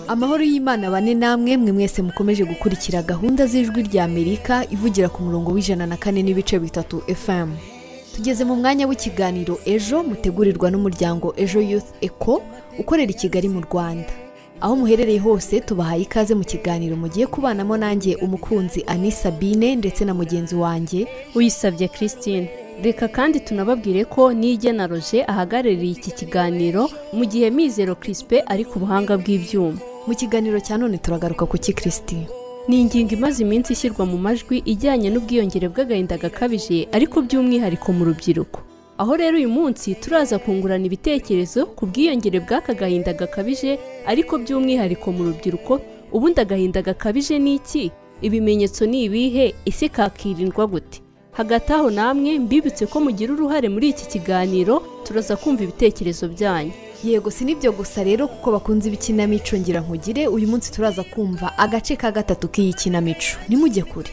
Amahoro y'Imana bane namwe mwe mwese mukomeje gukurikira gahunda z'Ijwi rya Amerika ivugira ku murongo w'104.3 FM. Tugeze mu mwanya w'ikiganiro Ejo mutegurirwa n'umuryango Ejo Youth Eco ukorera i Kigali mu Rwanda. Aho muherereye hose tubahaye ikaze mu kiganiro mugiye kubanamo nanjye umukunzi Ani Sabine ndetse na mugenzi wanjye Uyisabye Christine. Reka kandi tunababwire ko Niyigena Roger ahagarariye iki kiganiro mu gihe Mizero Crispe ari ku buhanga bw'ibyuma. Mu kiganiro cya none turagaruka ku ki Christine? Ni ingingo imaze iminsi ishyirwa mu majwi ijyanye n'ubwiyongere bw'agahinda gakabije ariko by'umwihariko mu rubyiruko. Aho rero uyu munsi turaza kungurana ibitekerezo ku bwiyongere bw'aka gahinda gakabije ariko by'umwihariko mu rubyiruko. Ubundi agahinda gakabije ni iki? Ibimenyetso ni ibihe? Ese kakirindwa gute? Hagati aho namwe mbibutse ko mugira uruhare muri iki kiganiro, turaza kumva ibitekerezo byanyu. Yego, si nibyo gusa rero kuko bakunze ibikinamico ngira nkugire, uyu munsi turaza kumva agace ka gatatu k'iyi kinamico. Nimujye kure.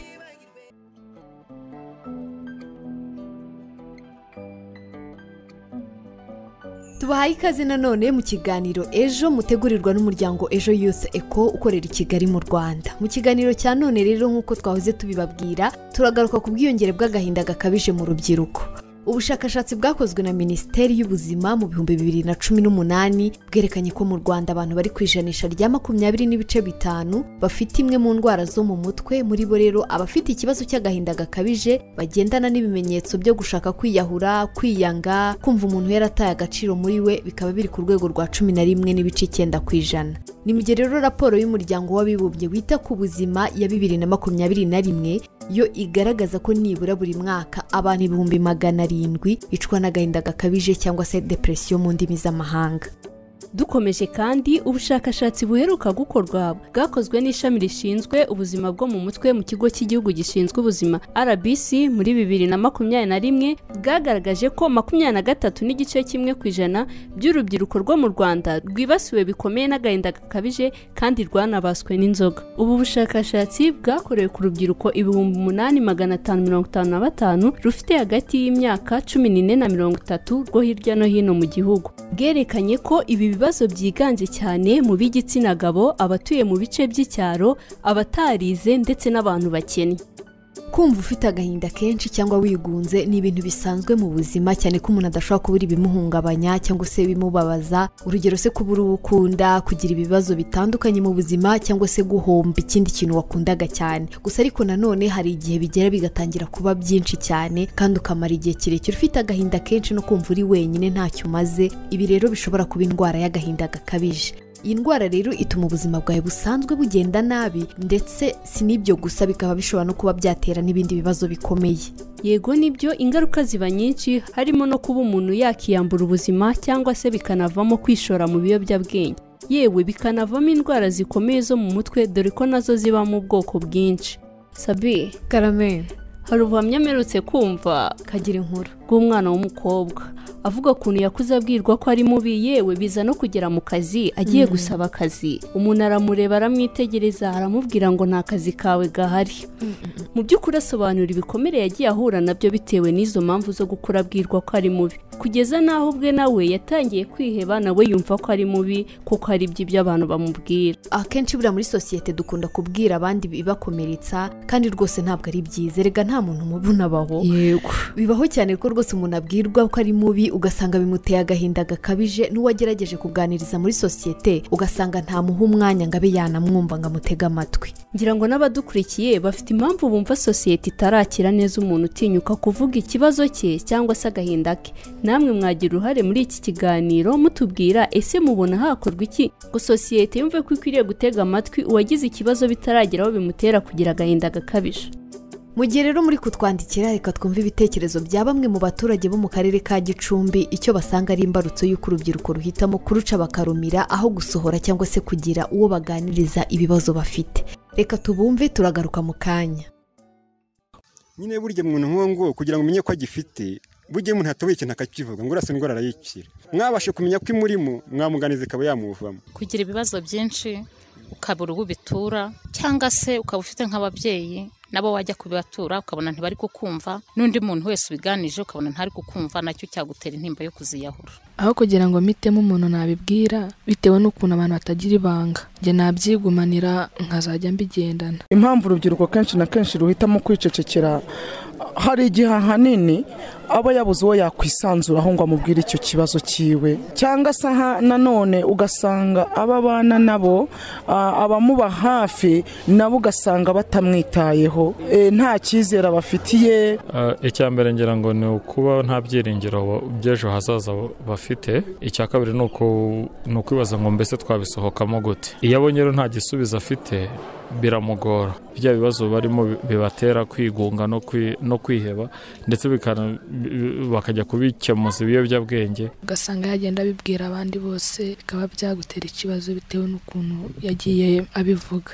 Tubahaye ikaze nanone mu kiganiro Ejo mutegurirwa n'umuryango Ejo Youth Eco ukorera i Kigali mu Rwanda. Mu kiganiro cya none rero nk'uko twahoze tubibabwira, turagaruka ku bwiyongere bw'agahinda gakabije mu rubyiruko. Ubushakashatsi bwakozwe na Minisiteri y'Ubuzima mu 2018 bwerekanye ko mu Rwanda abantu bari ku ijanisha rya 20.5 bafite imwe mu ndwara zo mu mutwe. Muri bo rero abafite ikibazo cy'agahinda gakabije bagendana n'ibimenyetso byo gushaka kwiyahura, kwiyanga, kumva umuntu yarataye agaciro muri we bikaba biri ku rwego rwa 11.9%. Ni mu gihe rero raporo y'umuryango w'abibumbye wita ku buzima ya 2021 yo igaragaza ko nibura buri mwaka abantu 700,000 bicwa n'agahinda gakabije cyangwa se depression mu ndimi z'amahanga. Dukomeje kandi ubushakashatsi buheruka gukorwa bwakozwe n'ishami rishinzwe ubuzima bwo mu mutwe mu kigo cy'igihugu gishinzwe ubuzima RBC muri 2021 bwagaragaje ko 23.1% by'urubyiruko rwo mu Rwanda rwibasiwe bikomeye n'agahinda gakabije kandi rwanabaswe n'inzoga. Ubu bushakashatsi bwakorewe ku rubyiruko 8555 rufite hagati y'imyaka 14 na 30 rwo hirya no hino mu gihugu. Bwerekanye ko ibi ibibazo byiganje cyane mu b'igitsina gabo, abatuye mu bice by'icyaro, abatarize ndetse n'abantu bakennye. Kumva ufite agahinda kenshi cyangwa wigunze ni ibintu bisanzwe mu buzima, cyane ko umuntu adashobora kubura ibimuhungabanya cyangwa se bimubabaza. Urugero se kubura uwo ukunda, kugira ibibazo bitandukanye mu buzima cyangwa se guhomba ikindi kintu wakundaga cyane. Gusa ariko nanone hari igihe bigera bigatangira kuba byinshi cyane kandi ukamara igihe kirekire ufite agahinda kenshi no kumva uri wenyine ntacyo umaze. Ibi rero bishobora kuba indwara y'agahinda gakabije. Iyi ndwara rero ituma ubuzima bwawe busanzwe bugenda nabi, ndetse si n'ibyo gusa bikaba bishobora no kuba byatera n'ibindi bibazo bikomeye. Yego nibyo, ingaruka ziba nyinshi harimo no kuba umuntu yakiyambura ubuzima cyangwa se bikanavamo kwishora mu biyobyabwenge. Yewe bikanavamo indwara zikomeye zo mu mutwe dore ko nazo ziba mu bwoko bwinshi. Sabi, Karame, hari ubuhamya mperutse kumva kagira inkuru bw'umwana w'umukobwa avuga ukuntu yakuze abwirwa ko ari mubi, yewe biza no kugera mu kazi agiye gusaba akazi, umuntu aramureba aramwitegereza aramubwira ngo nta kazi kawe gahari. Mu by'ukuri asobanura ibikomere yagiye ahura nabyo bitewe n'izo mpamvu zo gukura abwirwa ko ari mubi, kugeza n'aho ubwe nawe yatangiye kwiheba, nawe yumva ko ari mubi kuko ari ibyo abantu bamubwira. Akenshi buriya muri sosiyete dukunda kubwira abandi bibakomeretsa kandi rwose ntabwo ari byiza. Erega nta muntu mubi unabaho. Yego, bibaho cyane ko rwose umuntu abwirwa ko ari mubi ugasanga bimuteye agahinda gakabije, n'uwagerageje kuganiriza muri sosiyete ugasanga ntamuha umwanya ngo abe yanamwumva ngo amutege amatwi. Ngira ngo n'abadukurikiye bafite impamvu bumva sosiyete itarakira neza umuntu utinyuka kuvuga ikibazo cye cyangwa se agahinda ke. Namwe mwagira uruhare muri iki kiganiro mutubwira ese mubona hakorwa iki ngo sosiyete yumve ko ikwiriye gutega amatwi uwagize ikibazo bitarageraho bimutera kugira agahinda gakabije. Mu gihe rero muri kutwandikira, reka twumve ibitekerezo bya bamwe mu baturage bo mu karere ka Gicumbi, icyo basanga ari imbarutso y'uko urubyiruko ruhitamo kuruca bakarumira aho gusohora cyangwa se kugira uwo baganiriza ibibazo bafite. Reka tubumve, turagaruka mu kanya. Nyine burya umuntu nk'uwo nguwo kugira ngo umenye ko agifite, burya umuntu atoboye ikintu akakivuga ngo urasa indwara arayikira. Mwabashe kumenya ko imurimo, mwamuganiza ikaba yamuvamo. Kugira ibibazo byinshi ukabura uwo ubitura cyangwa se ukaba ufite nk'ababyeyi nabo wajya kubibatura ukabona ntibari kukumva, n'undi muntu wese ubiganije ukabona ntari kukumva, nacyo cyagutera intimba yo kuziyahura. Aho kugira ngo mpitemo umuntu nabibwira bitewe n'ukuntu abantu batagira ibanga, njye nabyigumanira nkazajya mbigendana. Impamvu urubyiruko kenshi na kenshi ruhitamo kwicecekera, hari igihe ahanini aba yabuze uwo yakwisanzuraho ngo amubwire icyo kibazo cyiwe, cyangwa se nanone ugasanga aba bana nabo abamuba hafi nabo ugasanga batamwitayeho, nta cyizere abafitiye. Icya mbere ngira ngo ni ukuba nta byiringiro by'ejo hazaza bafite. Icya kabiri ni ukwibaza ngo mbese twabisohokamo gute. Iyo abonye rero nta gisubizo afite biramugora, bya bibazo barimo bibatera kwigunga no kwiheba, ndetse bakajya kubikemuza ibiyobyabwenge. Ugasanga yagenda abibwira abandi bose, bikaba byagutera ikibazo bitewe n'ukuntu yagiye abivuga.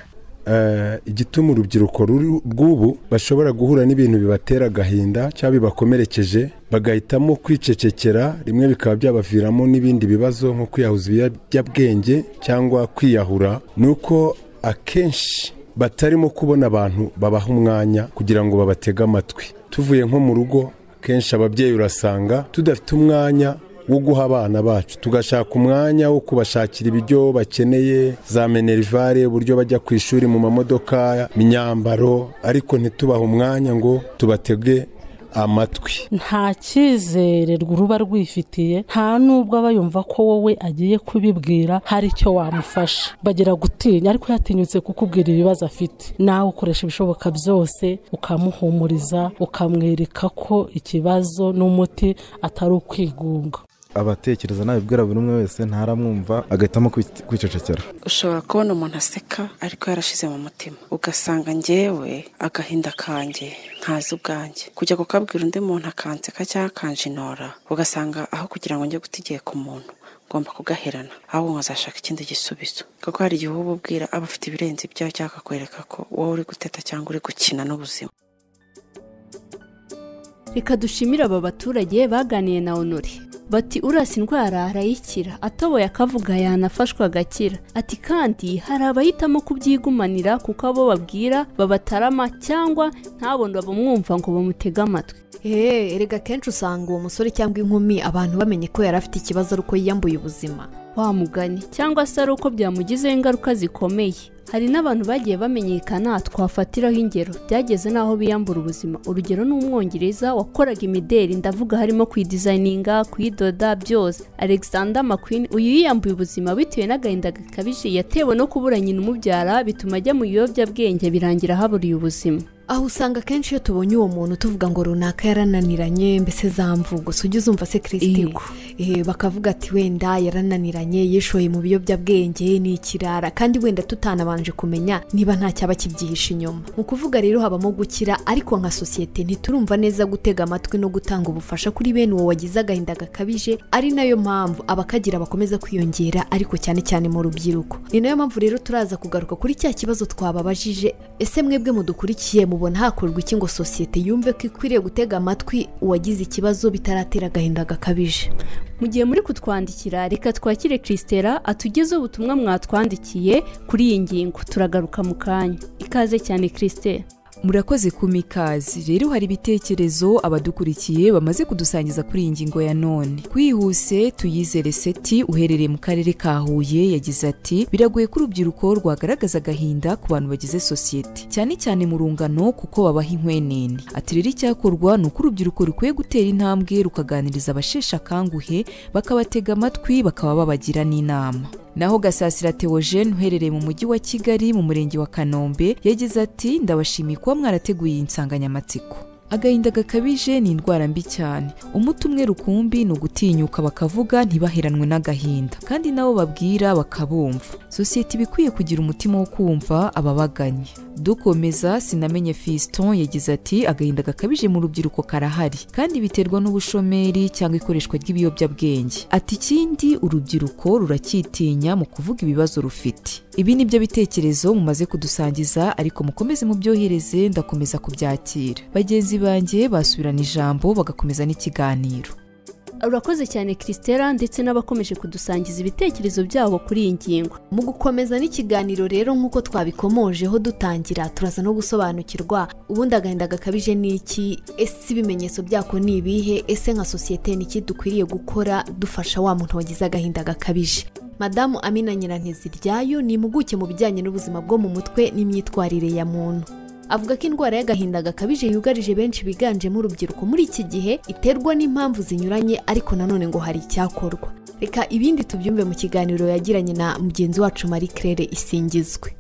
Igituma urubyiruko rw'ubu bashobora guhura n'ibintu bibatera agahinda cyangwa bibakomerekeje bagahitamo kwicecekera, rimwe bikaba byabaviramo n'ibindi bibazo nko kwiyahuza ibiyobyabwenge cyangwa kwiyahura, nuko akenshi batarimo kubona abantu babaha umwanya kugira ngo babatege amatwi. Tuvuye nko mu rugo, kenshi ababyeyi urasanga tudafite umwanya wo guha abana bacu, tugashaka umwanya wo kubashakira ibiryo bakeneye, za minerivare, uburyo bajya ku ishuri mu mamodoka, imyambaro, ariko ntitubahe umwanya ngo tubatege amatwi. Nta cyizere ruba rwifitiye, nta nubwo aba yumva ko wowe agiye kubibwira hari icyo wamufasha. Bagira gutinya, ariko yatinyutse kukubwira ibibazo afite, nawe ukoresha ibishoboka byose ukamuhumuriza, ukamwereka ko ikibazo n'umuti atari ukwigunga. Abatekereza nabibwira buri umwe wese ntaramwumva, agahitamo kwicecekera. Ushobora kubona umuntu aseka ariko yarashize mu mutima, ugasanga njyewe agahinda kanjye nkazi ubwanjye, kujya kukabwira undi muntu akanseka cyangwa akanjinora, ugasanga aho kugira ngo njye guta igihe ku muntu ngomba kugaherana, ahubwo nkazashaka ikindi gisubizo. Kuko hari igihe uba ubwira aba afite ibirenze ibyawe cyangwa akakwereka ko wowe uri guteta cyangwa uri gukina n'ubuzima. Reka dushimire aba baturage baganiye na Honore. Bati urasa indwara arayikira, atoboye akavuga yanafashwa agakira. Ati kandi hari abahitamo kubyigumanira kuko abo babwira babatarama cyangwa ntabone bamwumva ngo bamutege amatwi. Erega kenshi usanga uwo musore cyangwa inkumi abantu bamenye ko yari afite ikibazo ari uko yiyambuye ubuzima, wa mugani, cyangwa se ari uko byamugizeho ingaruka zikomeye. Hari n'abantu bagiye bamenyekana twafatiraho ingero byageze n'aho biyambura ubuzima. Urugero ni umwongereza wakoraga imideri, ndavuga harimo kuyidizayininga, kuyidoda byose, Alexander McQueen. Uyu yiyambuye ubuzima bitewe n'agahinda gakabije yatewe no kubura nyina umubyara, bituma ajya mu biyobyabwenge, birangira ahaburiye ubuzima. Aho usanga kenshi iyo tubonye uwo muntu tuvuga ngo runaka yarananiranye, mbese za mvugo ujya uzumva se Christine, bakavuga ati wenda yarananiranye, yishoye mu biyobyabwenge, ni ikirara, kandi wenda tutanabanje kumenya niba nta cyaba kibyihishe inyuma. Mu kuvuga rero habamo gukira, ariko nka sosiyete ntiturumva neza gutega amatwi no gutanga ubufasha kuri bene uwo wagize agahinda gakabije, ari nayo mpamvu abakagira bakomeza kwiyongera, ariko cyane cyane mu rubyiruko. Ni nayo mpamvu rero turaza kugaruka kuri cya kibazo twababajije: ese mwebwe mudukurikiye mubona hakorwa iki ngo sosiyete yumve ko ikwiriye gutega amatwi uwagize ikibazo bitaratera agahinda gakabije? Mu gihe muri kutwandikira, reka twakire Christella atugezeho ubutumwa mwatwandikiye kuri iyi ngingo. Turagaruka mu kanya. Ikaze cyane Christella. Murakoze ku mikazi. Rero hari ibitekerezo abadukurikiye bamaze kudusangiza kuri iyi ngingo ya none. Kwihuse Tuyizere Seti uherereye mu karere ka Huye yagize ati biragoye ko urubyiruko rwagaragaza agahinda ku bantu bagize sosiyete, cyane cyane mu rungano, kuko babaha inkwenene. Ati rero icyakorwa ni uko urubyiruko rukwiye gutera intambwe rukaganiriza abasheshe akanguhe, bakabatega amatwi, bakaba babagira n'inama. Naho Gasasira Theogene uherereye mu mujyi wa Kigali mu murenge wa Kanombe yagize ati ndabashimiye kuba mwarateguye iyi nsanganyamatsiko. Agahinda gakabije ni indwara mbi cyane. Umuti umwe rukumbi ni ugutinyuka bakavuga ntibaheranwe n'agahinda, kandi nabo babwira bakabumva. Sosiyete iba ikwiye kugira umutima wo kumva ababaganye. Dukomeza Sinamenye Fiston yagize ati agahinda gakabije mu rubyiruko karahari, kandi biterwa n'ubushomeri cyangwa ikoreshwa ry'ibiyobyabwenge. Ati ikindi urubyiruko ruracyitinya mu kuvuga ibibazo rufite. Ibi nibyo bitekerezo mumaze kudusangiza, ariko mukomeze mubyohereze, ndakomeza kubyakira. Bagenzi banjye basubirana ijambo bagakomeza n'ikiganiro. Urakoze cyane Christella, ndetse n'abakomeje kudusangiza ibitekerezo byabo kuri iyi ngingo. Mu gukomeza n'ikiganiro rero, nk'uko twabikomojeho dutangira, turaza no gusobanukirwa ubundi agahinda gakabije ni iki, ese ibimenyetso byako ni ibihe, ese nka sosiyete ni iki dukwiriye gukora dufasha wa muntu wagize agahinda gakabije. Madamu Amina Nyiranteziryayo ni impuguke mu bijyanye n'ubuzima bwo mu mutwe n'imyitwarire ya muntu. Avuga ko indwara y'agahinda gakabije yugarije benshi biganjemo urubyiruko muri iki gihe iterwa n'impamvu zinyuranye, ariko nanone ngo hari icyakorwa. Reka ibindi tubyumve mu kiganiro yagiranye na mugenzi wacu Marie Claire Isingizwe.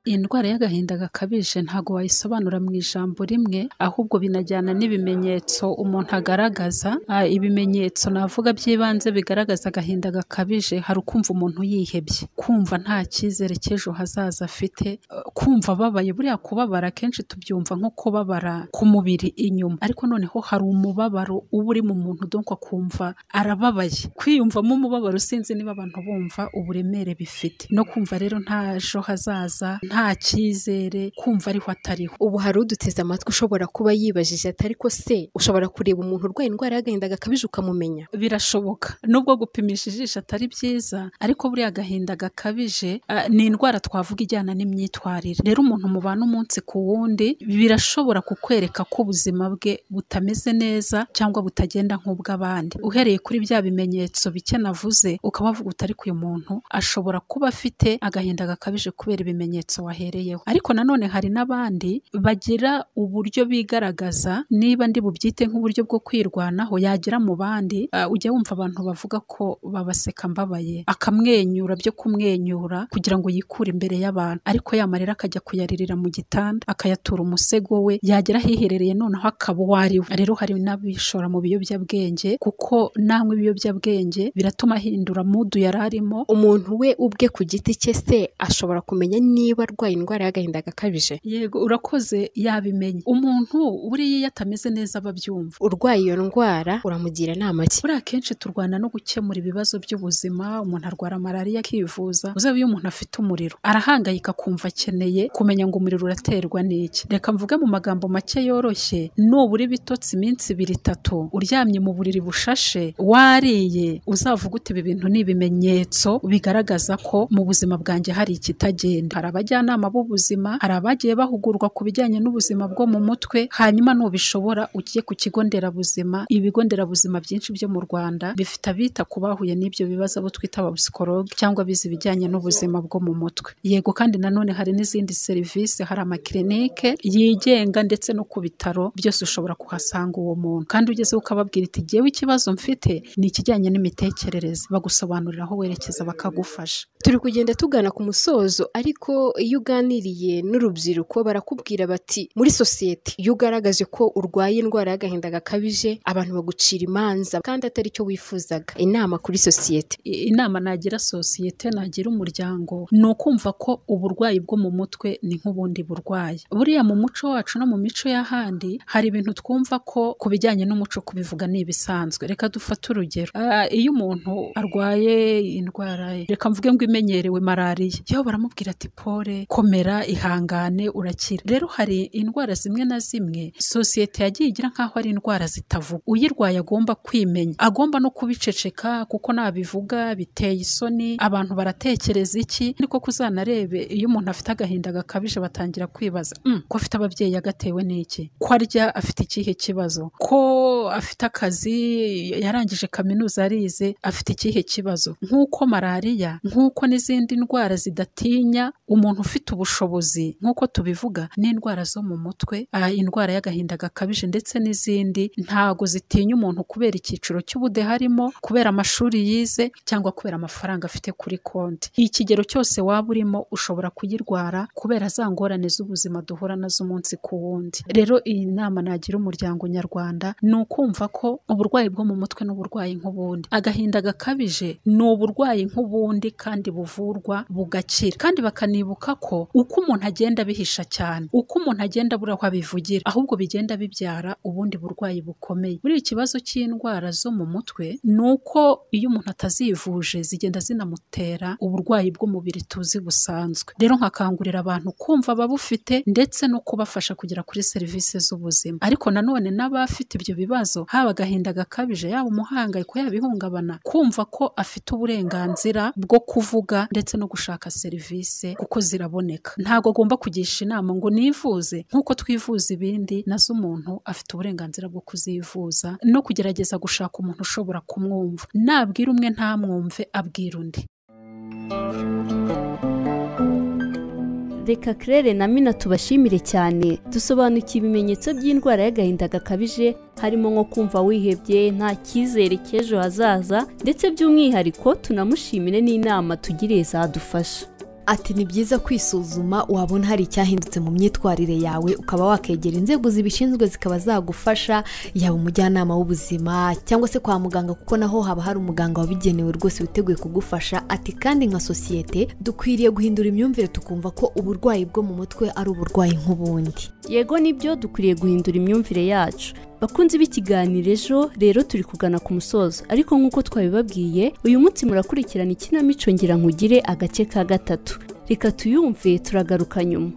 Indwara y'agahinda gakabije ntago wayisobanura mu ijambo rimwe, ahubwo binajyana n'ibimenyetso umuntu agaragaza. Ibimenyetso navuga by'ibanze bigaragaza agahinda gakabije, hari ukumva umuntu yihebye, kumva nta cyizere cy'ejo hazaza afite, kumva ababaye. Buriya kubabara kenshi tubyumva nko kubabara ku mubiri inyuma, ariko noneho hari umubabaro uba uri mu muntu, donc akumva arababaye, kwiyumvamo umubabaro. Sinzi niba abantu bumva uburemere bifite, no kumva rero nta ejo hazaza, nta cyizere, kumva ariho atariho. Ubu hari uduteze amatwi ushobora kuba yibajije ati ariko se ushobora kureba umuntu urwaye indwara y'agahinda gakabije ukamumenya? Birashoboka, nubwo gupimisha ijisho atari byiza, ariko buriya agahinda gakabije ni indwara twavuga ijyana n'imyitwarire. Rero umuntu mubana umunsi ku wundi birashobora kukwereka ko ubuzima bwe butameze neza cyangwa butagenda nk'ubw'abandi. Uhereye kuri bya bimenyetso bike navuze, ukaba wavuga uti ariko uyu muntu ashobora kuba afite agahinda gakabije kubera ibimenyetso wahereyeho. Ariko nanone hari n'abandi bagira uburyo bigaragaza, niba ndi bubyite nk'uburyo bwo kwirwanaho, yagera mu bandi, ujya wumva abantu bavuga ko babaseka mbabaye, akamwenyura byo kumwenyura kugira ngo yikure imbere y'abantu, ariko yamarira akajya kuyaririra mu gitanda, akayatura umusego we, yagera ahiherereye noneho akaba uwo ari we. Rero hari n'abishora mu biyobyabwenge, kuko namwe ibiyobyabwenge biratuma ahindura mudu yari arimo. Umuntu we ubwe ku giti cye se ashobora kumenya niba arwaye indwara y'agahinda gakabije? Yego, urakoze, yabimenya. Umuntu buriya iyo atameze neza ababyumva. Urwaye iyo ndwara uramugira inama ki? Buriya akenshi turwana no gukemura ibibazo by'ubuzima. Umuntu arwara malariya akivuza. Uzaba iyo umuntu afite umuriro arahangayika, kumva akeneye kumenya ngo umuriro uraterwa n'iki. Reka mvuge mu magambo make yoroshye, nubura ibitotsi iminsi 2 3 uryamye mu buriri bushashe wariye, uzavuga uti ibi bintu ni ibimenyetso bigaragaza ko mu buzima bwanjye hari ikitagenda. Hari abajyanama b'ubuzima, hari abagiye bahugurwa ku bijyanye n'ubuzima bwo mu mutwe. Hanyuma nubishobora ugiye ku kigo nderabuzima. Ibigo nderabuzima byinshi byo mu Rwanda bifite abita ku bahuye n'ibyo bibazo, abo twita abapsikologe cyangwa abize ibijyanye n'ubuzima bwo mu mutwe. Yego, kandi nanone hari n'izindi serivisi, hari amakirinike yigenga ndetse no ku bitaro byose ushobora kuhasanga uwo muntu, kandi ugezeho ukababwira iti jyewe ikibazo mfite ni ikijyanye n'imitekerereze, bagusobanurira aho werekeza bakagufasha. Turi kugenda tugana ku musozo, ariko iyo uganiriye n'urubyiruko barakubwira bati muri sosiyete iyo ugaragaje ko urwaye indwara y'agahinda gakabije abantu bagucira imanza kandi atari cyo wifuzaga. Inama kuri sosiyete? Inama nagira sosiyete, nagira umuryango, ni ukumva ko uburwayi bwo mu mutwe ni nk'ubundi burwayi. Buriya mu muco wacu no mu mico y'ahandi hari ibintu twumva ko ku bijyanye n'umuco kubivuga ni ibisanzwe. Reka dufate urugero, iyo umuntu arwaye indwara, reka mvuge ngo imenyerewe malariya, yo baramubwira ati pole, komera, ihangane, urakira. Rero hari indwara zimwe na zimwe sosiyete yagiye igira nkaho ari indwara zitavuga, uyirwaye agomba kwimenya, agomba no kubiceceka kuko nabivuga biteye isoni, abantu baratekereza iki. Niko kuzanarebe iyo umuntu afite agahinda gakabije batangira kwibaza ko afite ababyeyi yagatewe n'iki, ko arya afite ikihe kibazo, ko afite akazi yarangije kaminuza arize afite ikihe kibazo. Nk'uko malariya, nk'uko n'izindi ndwara zidatinya umuntu ufite ubushobozi, nk'uko tubivuga n'indwara zo mu mutwe, indwara y'agahinda gakabije ndetse n'izindi, ntago zitinya umuntu kubera icyiciro cy'ubudehe harimo, kubera amashuri yize cyangwa kubera amafaranga afite kuri konti. Ikigero cyose waba urimo ushobora kuyirwara kubera za ngorane z'ubuzima duhura nazo umunsi ku wundi. Rero iyi nama nagira umuryango nyarwanda ni ukumva ko uburwayi bwo mu mutwe n'uburwayi nk'ubundi, agahinda gakabije ni uburwayi nk'ubundi kandi buvurwa bugakira, kandi bakanibuka Nkumva ko uko umuntu agenda abihisha cyane, uko umuntu agenda abura aho abivugira, ahubwo bigenda bibyara ubundi burwayi bukomeye. Muri ikibazo cy'indwara zo mu mutwe ni uko iyo umuntu atazivuje zigenda zinamutera uburwayi bw'umubiri tuzi busanzwe. Rero nkakangurira abantu kumva ababufite ndetse no kubafasha kugera kuri serivisi z'ubuzima. Ariko nanone n'abafite ibyo bibazo, haba agahinda gakabije, yaba umuhangayiko, yaba ihungabana, kumva ko afite uburenganzira bwo kuvuga ndetse no gushaka serivisi kuko ziraboneka. Ntabwo agomba kugisha inama ngo nivuze nk'uko twivuza ibindi, nazo umuntu afite uburenganzira bwo kuzivuza no kugerageza gushaka umuntu ushobora kumwumva. Nabwira umwe ntamwumve, abwira undi. Reka Claire na Mina tubashimire cyane. Dusobanukiwe ibimenyetso by'indwara y'agahinda gakabije, harimo nko kumva wihebye, nta cyizere cy'ejo hazaza, ndetse by'umwihariko tunamushimire n'inama tugiriye zadufasha. Ati ni byiza kwisuzuma, wabona hari icyahindutse mu myitwarire yawe ukaba wakegera inzego zibishinzwe zikaba zagufasha, yaba umujyanama w'ubuzima cyangwa se kwa muganga, kuko naho haba hari umuganga wabigenewe rwose witeguye kugufasha. Ati kandi nka sosiyete dukwiriye guhindura imyumvire, tukumva ko uburwayi bwo mu mutwe ari uburwayi nk'ubundi. Yego nibyo, dukwiriye guhindura imyumvire yacu. Bakunzi b'ikiganiro Ejo rero turi kugana ku musozo, ariko nk'uko twabibabwiye uyu munsi murakurikirana ikinamico Ngira Nkugire agace ka 3. Reka tuyumve, turagaruka nyuma.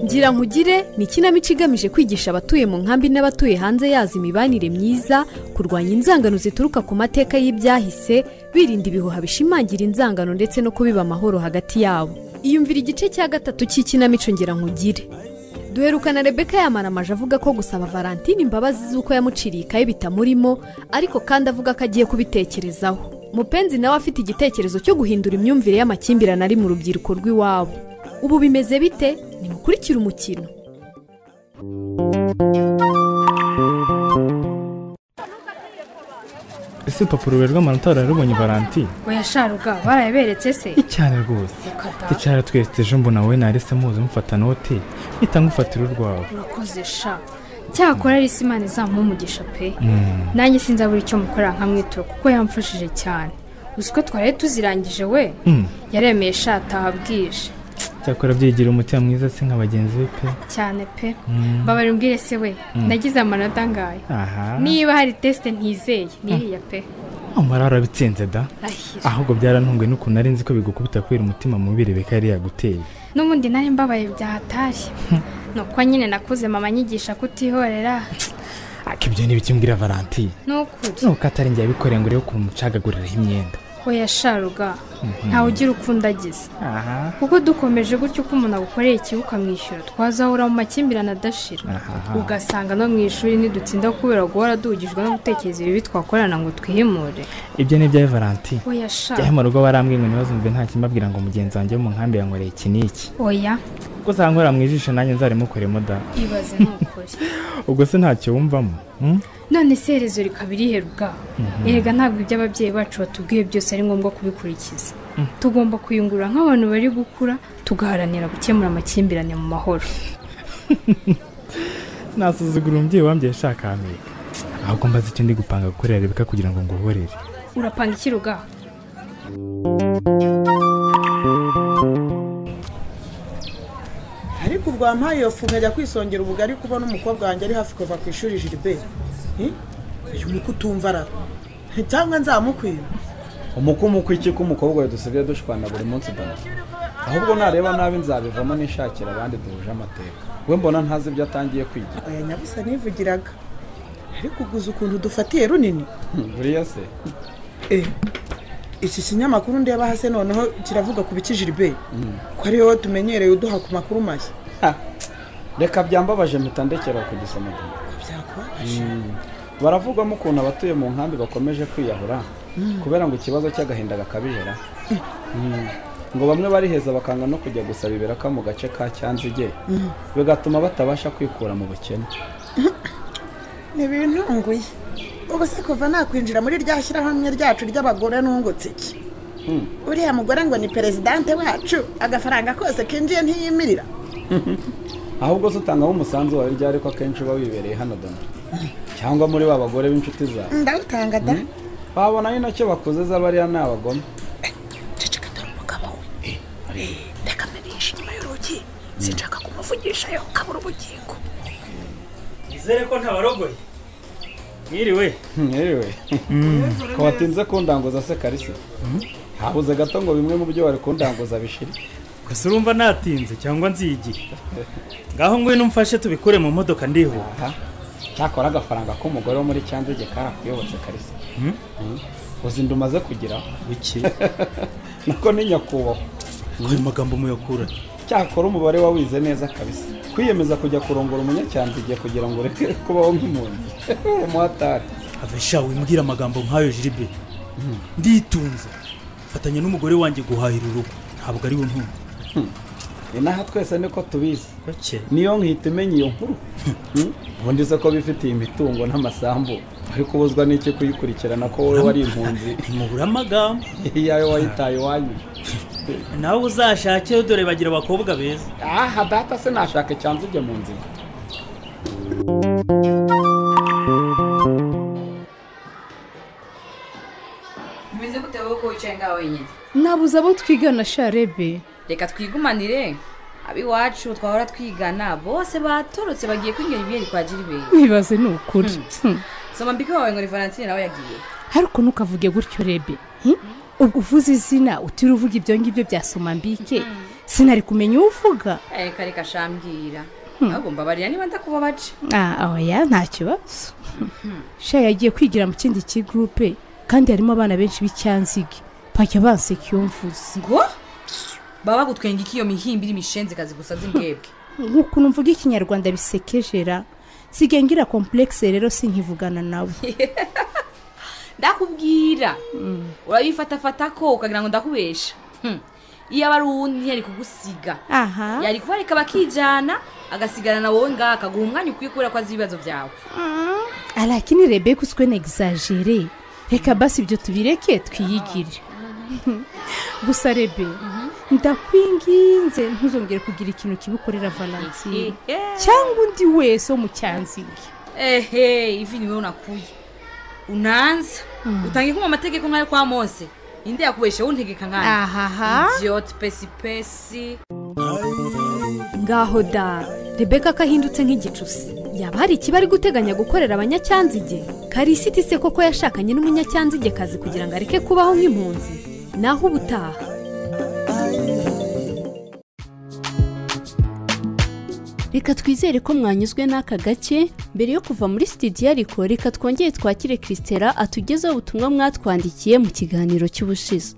Ngira Nkugire ni ikinamico igamije kwigisha abatuye mu nkambi n'abatuye hanze yazo imibanire myiza, kurwanya inzangano zituruka ku mateka y'ibyahise, birinda ibihuha bishimangira inzangano ndetse no kubiba amahoro hagati yabo. Iyumvira igice cya 3 cy'ikinamico Ngira Nkugire. Duherukana Rebecca yamaramaje avuga ko gusaba Valentine imbabazi z'uko yamuciriye ikaye bitamurimo, ariko kandi avuga ko agiye kubitekerezaho. Mupenzi nawe afite igitekerezo cyo guhindura imyumvire y'amakimbirane ari mu rubyiruko rw'iwabo. Ubu bimeze bite? Nimukurikire umukino. Ese urupapuro rw'amanota rwarubonye Valentine? Oya sharuga, barayaberetse se? Cyane rwose. Cyane twese ejo mbona wowe narese muze mufata note, mpita ngufatira urwawe. Urakoze sha. Cyakora ari Imana izamuha umugisha pe. Nanjye sinzabura icyo mukora nkamwitura kuko yamfashije cyane. Uzi ko twari tuzirangije we? Yaremeye sha atahabwije. Cyakora byigira umutima mwiza se nka bagenzi be pe. Cyane pe. Mbabara umbwire se we, nagize amanota angahe? Niba hari test ntizeye, niriya pe. Amara arabitsinze da. Ahubwo byarantunguye n'ukuntu nari nzi ko bigukubita kwera umutima mubi Rebecca yari yaguteye. N'ubundi nari mbabaye byahatari. Nuko nyine nakuze mama nyigisha kutihorera. Akibyo nibikimbwira Valentine. Nukuri. Nuko atari njye yabikoreye ngo urebe ukuntu mucagaguriraho imyenda. Oya sharuga, ntawe ugira ukunda agize. Kuko dukomeje gutyo uko umuntu agukoreye ikibi ukamwishyura, twazahura mu makimbirane adashira. Ugasanga no mu ishuri ntidutsinda kubera guhora duhugijwe no gutekereza ibibi twakorana ngo twihimure. Ibyo ni ibyawe Valentine. Oya sha. Jya mu rugo barambwiye ngo ntibazumve nta kimbabwira ngo mugenzi wanjye wo mu nkambi yankoreye iki n'iki. Oya. Kuko usanga nkora mu ijisho nanjye nzarimukoremo da. Ibaze nukuri. Ubwo se ntacyo wumvamo? None se iherezo rikaba irihe bwa? Erega ntabwo ibyo ababyeyi bacu batubwiye byose ari ngombwa kubikurikiza. Tugomba kuyungurura nk'abantu bari gukura, tugaharanira gukemura amakimbirane mu mahoro. Nasuzugura umubyeyi wambye ashaka Amerika. Ahubwo mbaze icyo ndi gupanga gukorera Rebecca kugira ngo nguhorere. Urapanga iki ruga? Ariko ubwo wampaye iyo fu nkajya kwisongera ubugari kubona umukobwa wanjye ari hafi kuva ku ishuri Gilbert. Uyu muko utumva ara cyangwa nzamukwiba. Umuko iki ko umukobwa we dusigaye dushwana buri munsi da. Ahubwo nareba nabi nzabivamo nishakira abandi duhuje amateka. We mbona ntazi ibyo atangiye kwigira. Oya nyabusa nivugiraga. Ariko uguze ukuntu dufatiye runini. Buriya se? Iki kinyamakuru ndeba hase noneho kiravuga ku biki Gilbert. Ko ari wowe tumenyereye uduha ku makuru mashya. Reka byambabaje mpita ndekera kugisoma. Byakubabaje. Baravugwamo ukuntu abatuye mu nkambi bakomeje kwiyahura kubera ngo ikibazo cy'agahinda gakabijera. Ngo bamwe bariheza bakanga no kujya gusaba ibiraka mu gace ka Cyanzige, bigatuma batabasha kwikura mu bukene. Ni ibintu nguye. Ubu se kuva nakwinjira muri rya shyirahamwe ryacu ry'abagore nungutse iki? Uriya mugore ngo ni presidente wacu, agafaranga kose kinjiye ntiyimirira. Ahubwo se utangaho umusanzu wawe ryari ko akenshi uba wibereye hano dona? Cyangwa muri ba bagore b'inshuti zawe? Ndawutanga da. Babona ari nacyo bakoze z'abariya ni abagome. Ceceka dore umugabo we. Reka mbirishe inyuma y'urugi, sinshaka kumuvugisha yo kabura ubugingo. Nizere ko ntabarogoye. Mwiriwe. Mwiriwe. Ko watinze kundanguza se Karisi? Habuze gato ngo bimwe mu byo wari kundanguza bishire. Gusa urumva natinze cyangwa nzigiye. Ngaho ngwino umfashe tubikure mu modoka ndihuta. Cyakora agafaranga k'umugore wo muri Cyanzige karakuyobotse Karisi. Uzi ndumaze kugira iki? Nako ni nyakubahwa. Ayo magambo muyakura. Cyakora umubare wawize neza kabisa. Kwiyemeza kujya kurongora umunyacyanzige kugira ngo ureke kubaho nk'umuntu. Umuhatari. Avesha wimbwira amagambo nkayo Jiribe. Nditunze. Fatanya n'umugore wanjye guhahira urugo. Ntabwo ari we ntunze. Inaha twese niko tubizi. Niyo nkihita imenya iyo nkuru. Ubundi se ko bifitiye imitungo n'amasambu ariko ubuzwa n'iki kuyikurikirana ko wowe wari impunzi. Ntimubura amagambo. Iyawe wayitaye iwanyu. Nawe uzashake dore bagira abakobwa beza. Aha data se nashaka Cyanzige mu nzira. Umeze gute wowe ko wicaye ngaho wenyine? Nabuze abo twigana sharebe. Reka twigumanire. Abiwacu twahora twigana bose batorotse bagiye kwinywera ibiyeri kwa Jiriberi. Nibaze ni ukuri. Soma mbike wawe ngo ni Valentine nawe yagiye. Ariko ntukavuge gutyo Rebe. Ubwo uvuze izina utiri uvuga ibyo ngibyo bya Somambike. Sinari kumenya uvuga. Reka reka shambwira. Ahubwo mbabarira niba ndakubabaje. Oya nta kibazo. Sha yagiye kwigira mu kindi kigroupe kandi harimo abana benshi b'Icyanzige. Bajya banseka iyo mvuze. Ngo? Baba gutwenga iki iyo mihimbi iri mishenze kazi gusa zimbwebwe. Nkuko mvuga ikinyarwanda bisekejera. Sigaye ngira complexe rero sinkivugana nawe. Ndakubwira. Urabifata fata ko ukagira ngo ndakubesha. Iyo abari uwundi ntiyari kugusiga. Yari kubareka bakijana agasigana na wowe ngaha akaguha umwanya ukwiye kubera ko azi ibibazo byawe. Lakini Rebecca uswe na exagere. Reka basi ibyo tubireke twiyigire. Gusa Rebe, ndakwinginze ntuzongere kugira ikintu kibukorera Valentine cyangwa undi wese wo mu Cyanzige. Ehe, ivi niwe unakuye. Unanza utangiye kuma amategeko nkayo kwa Mose. Inde yakubeshe untegeka nkanje. Idiot pesi pesi. Ngaho da, Rebecca kahindutse nk'igicusi. Yaba hari ikibari guteganya gukorera abanyacyanzige? Karisiti se koko yashakanye n'umunyacyanzige kazi kugira ngo areke kubaho nk'impunzi? Naho ubutaha. Reka twizere ko mwanyuzwe n'aka gace. Mbere yo kuva muri studio ariko reka twongeye twakire Christella atugezeho ubutumwa mwatwandikiye mu kiganiro cy'ubushize.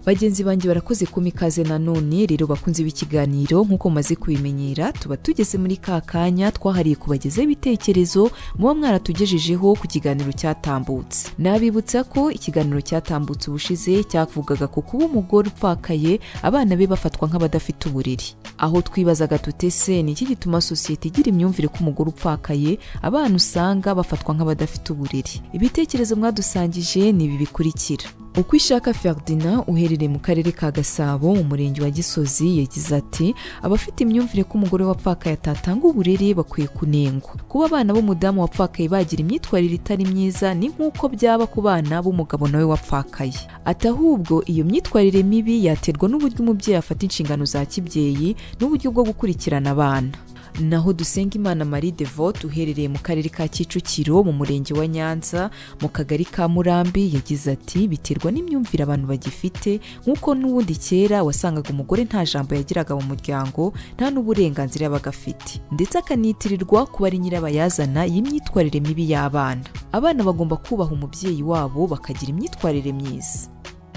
Bagenzi banjye barakoze ku mikaze nanone. Rero bakunze b'ikiganiro nkuko mumaze kubimenyera, tuba tugeze muri ka kanya twahariye kubagezaho ibitekerezo muba mwaratugejejeho ku kiganiro cyatambutse. Nabibutsa ko ikiganiro cyatambutse ubushize cyavugaga ku kuba umugore upfakaye abana be bafatwa nk'abadafite uburiri. Aho twibazaga tutese ni iki gituma sosiyete igira imyumvire ko umugore upfakaye abana usanga bafatwa nk'abadafite uburiri. Ibitekerezo mwadusangije ni ibi bikurikira. Uko ishaka Ferdinand uherereye mu karere ka Gasabo mu murenge wa Gisozi yagize ati abafite imyumvire ko umugore wapfakaye atatanga uburere bakwiye kunengwa. Kuba abana b'umudamu wapfakaye bagira imyitwarire itari myiza ni nk'uko byaba ku bana b'umugabo nawe wapfakaye. Ati ahubwo iyo myitwarire mibi yaterwa n'uburyo umubyeyi afata inshingano za kibyeyi n'uburyo bwo gukurikirana abana. Naho Dusengimana Marie Devote uherereye mu karere ka Kicukiro mu murenge wa Nyanza mu kagari ka Murambi yagize ati biterwa n'imyumvire abantu bagifite nk'uko n'ubundi kera wasangaga umugore nta jambo yagiraga mu muryango nta n'uburenganzira yabaga afite, ndetse akanitirirwa kuba ari nyirabayazana y'imyitwarire mibi y'abana. Abana bagomba kubaha umubyeyi wabo bakagira imyitwarire myiza.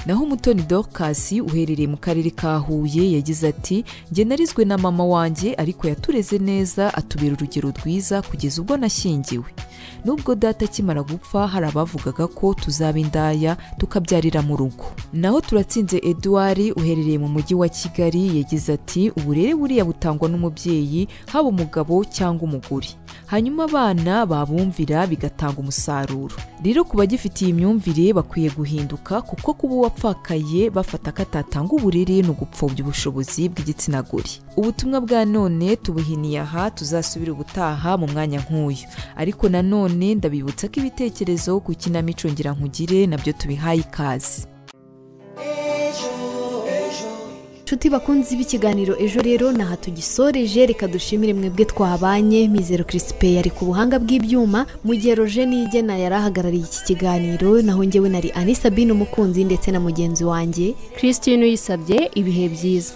Naho Mutoni Dorcas uherereye mu karere ka Huye yagize ati njye narizwe na mama wanjye ariko yatureze neza atubera urugero rwiza kugeza ubwo nashyingiwe. Nubwo data akimara gupfa hari abavugaga ko tuzaba indaya tukabyarira mu rugo. Naho Turatsinze Edouard uherereye mu mujyi wa Kigali yagize ati uburere buriya butangwa n'umubyeyi haba umugabo cyangwa umugore, hanyuma abana babumvira bigatanga umusaruro. Rero ku bagifitiye imyumvire bakwiye guhinduka kuko kuba uwapfakaye bafata ko atatanga uburere ni ugupfobya ubushobozi bw'igitsina gore. Ubutumwa bwa none tubuhiniye aha, tuzasubira ubutaha mu mwanya nk'uyu. Ariko nanone ndabibutsa ko ibitekerezo ku ikinamico ngira nkugire nabyo tubihaye ikaze. Nshuti bakunzi b'ikiganiro ejo rero naha tugisoreje, reka dushimire mwebwe twabanye. Mizero Crispin yari ku buhanga bw'ibyuma, mu gihe Roger Niyigena yari ahagarariye iki kiganiro, naho njyewe nari Annie Sabine Umukunzi ndetse na mugenzi wanjye Christine Uyisabye. Ibihe byiza.